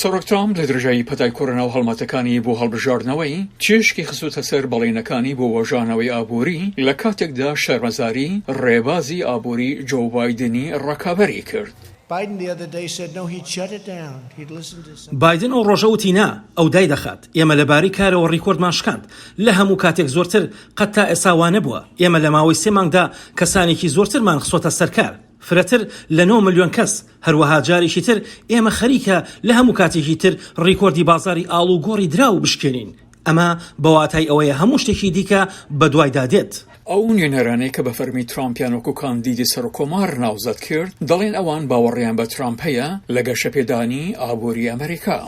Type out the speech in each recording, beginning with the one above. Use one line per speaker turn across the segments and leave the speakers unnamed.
سەرۆک ترامپ لە درێژایی پەتای کۆرۆنا و هەڵمەتەکانی بۆ هەڵبژاردنەوەی، تیشکی خستووتە سەر بەڵێنەکانی بۆ وەژانەوەی ئابووری، لە کاتێکدا شەرمەزاری ڕێبازی ئابووری جۆو بایدنی ڕکابەری کرد.
بایدن ئەو ڕۆژە وتی نا، ئەو دایدەخات. ئێمە لە بارەی کارەوە ڕیکۆردمان شکاند. لە هەموو کاتێک زۆرتر، قەت تا ئێستا وا نەبووە. ئێمە لە ماوەی سێ مانگدا کەسانێکی زۆرترمان خستۆتە سەر کار. فرەتر لە نۆ ملیۆن کەس، هەروەها جارێکی تر ئێمە خەریکە لە هەموو کاتێکی تر ڕیکۆردی بازاڕی ئاڵوگۆڕی دراو بشکێنین، ئەمە بە واتای ئەوەیە هەموو شتێکی دیکە بەدوایدا دێت.
ئەو نوێنەرانەی کە بە فەرمی ترامپیان وەکو کاندیدی سەرۆککۆمار ناوزەد کرد، دەڵێن ئەوان باوەڕیان بە ترامپ هەیە لە گەشەپێدانی ئابووری ئەمریکا.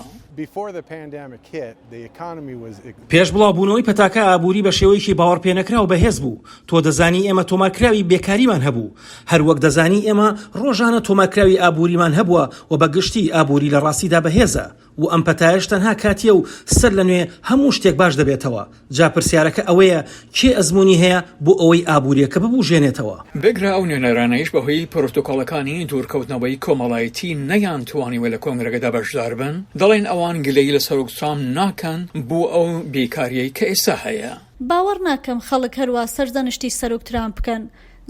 پێش بڵاوبوونەوەی پەتاکە ئابووری بە شێوەیەکی باوەڕپێنەکراو بەهێز بوو، تۆ دەزانی ئێمە تۆمارکراوی بێکاریمان هەبوو، هەروەک دەزانی ئێمە ڕۆژانە تۆمارکراوی ئابووریمان هەبووە و بە گشتی ئابووری لە ڕاستیدا بەهێزە و ئەم پەتایەش تەنها کاتییە و سەر لە نوێ هەموو شتێک باش دەبێتەوە، جا پرسیارەکە ئەوەیە کێ ئەزموونی هەیە بۆ ئەوەی ئابوورییەکە ببوژێنێتەوە؟
بگرە ئەو نوێنەرانەیش بەهۆی پرۆتۆکۆڵەکانی دوورکەوتنەوەی کۆمەڵایەتی نەیانتوانیوە لە کۆنگرەکەدا بەشداربن، دەڵێن ئەوان گلەیی لە سەرۆک ترامپ ناکەن بۆ ئەو بێکارییەی کە ئێستا هەیە.
باوەڕ ناکەم خەڵک هەروا سەرزەنشتی سەرۆک ترامپ بکەن،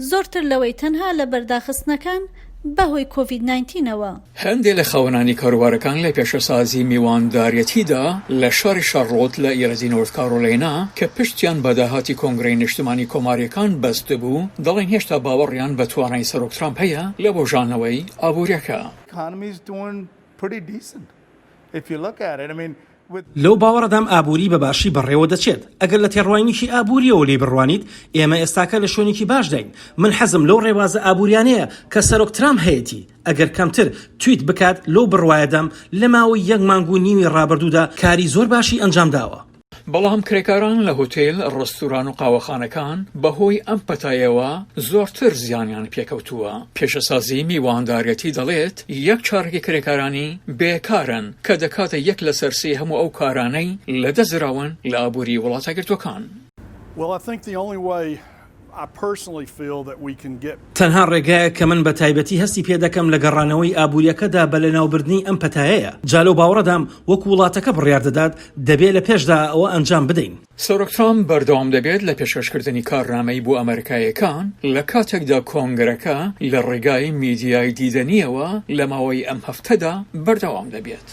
زۆرتر لەوەی تەنها لەبەر داخستنەکان بەهۆی کۆڤید ناینتینەوە.
هەندێ لە خاوەنانی کاروبارەکان لە پێشەسازی میوانداریەتیدا لە شاری شارلۆت لە ئیالەتی نۆرت کارۆلەینا کە پشتیان بە داهاتی کۆنگرەی نیشتمانی کۆمارییەکان بەستبوو، دەڵێن هێشتا باوەڕیان بە توانای سەرۆک ترامپ هەیە لە بوژانەوەی ئابووریەکە.
لەو باوەڕەدام ئابووری بە باشی بەڕێوە دەچێت، ئەگەر لە تێڕوانینێکی ئابوورییەوە لێی بڕوانیت، ئێمە ئێستاکە لە شوێنێکی باشداین. من حەزم لەو ڕێبازە ئابووریانەیە کە سەرۆک ترامپ هەیەتی، ئەگەر کەمتر تویت بکات، لەو بڕوایەدام لە ماوەی یەک مانگ و نیوی ڕابردوودا کاری زۆر باشی ئەنجامداوە.
بەڵام کرێکاران لە هۆتێل، ڕێستوران و قاوەخانەکان بەهۆی ئەم پەتایەوە زۆرتر زیانیان پێکەوتووە. پیشەسازی میوانداریەتی دەڵێت، یەک چارەکی کرێکارانی بێکارن، کە دەکاتە یەک لەسەر سێی هەموو ئەو کارانەی لەدەستدراون لە ئابووری وڵاتەیەکگرتووەکان.
تەنها ڕێگایەک کە من بە تایبەتی هەستی پێ دەکەم لە گەڕانەوەی ئابوورییەکەدا بە لەناوبردنی ئەم پەتایەیە، جا لەو باوەڕەدام وەکو وڵاتەکە بڕیار دەدات، دەبێ لە پێشدا ئەوە ئەنجام بدەین.
سەرۆک ترامپ بەردەوام دەبێت لە پێشکەشکردنی کارنامەی بۆ ئەمەریکاییەکان لە کاتێکدا کۆنگرەکە لە ڕێگای میدیای دیدەنییەوە لە ماوەی ئەم هەفتەدا بەردەوام دەبێت.